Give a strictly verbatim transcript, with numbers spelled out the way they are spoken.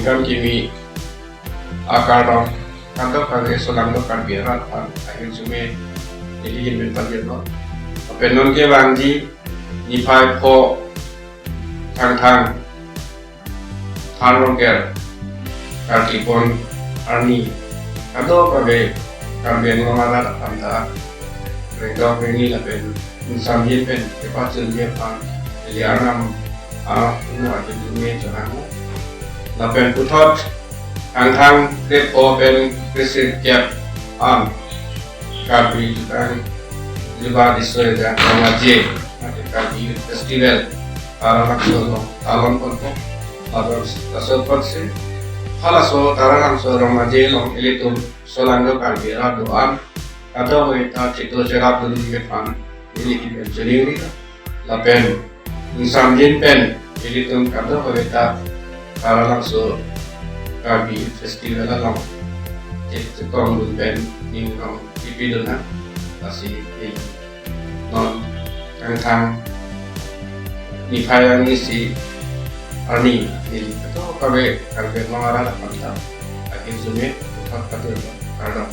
Kam kimi akardom kadokave solangdo Karbi arat aphan ahirjume neli ahin pen pajirlo. Lapen non kevangji niphai pho Thangthang Thanrongker karkli pon arni kadokave Karbi Anglong arat aphan ta rengdok rengni lapen ingsamjin pen kepachunji aphan neli Arnam a-ongno ahirjume chonang. Lapen puthot Thangthang krepho pen kresirkep an Karbi Jutang Juba District Rong Aje, mate Karbi Youth Festival Taralangso along talon ponpo. Lapen laso apotsi halaso Taralangso Rong Aje along ilitum solangdo Karbi arat do-an kadokave ta chiklo cherap dunji aphan neli ahin pen choningri. Lapen ingsamjin pen ilitum kadokave ta Taralangso Karbi Festival along chek chetongdun pen ning rong pipidun nang. Lasi neli non Thangthang niphai arni isi arni neli kadokave Karbi Anglong arat aphan ta ahirjume puthot pajirlo, kardom.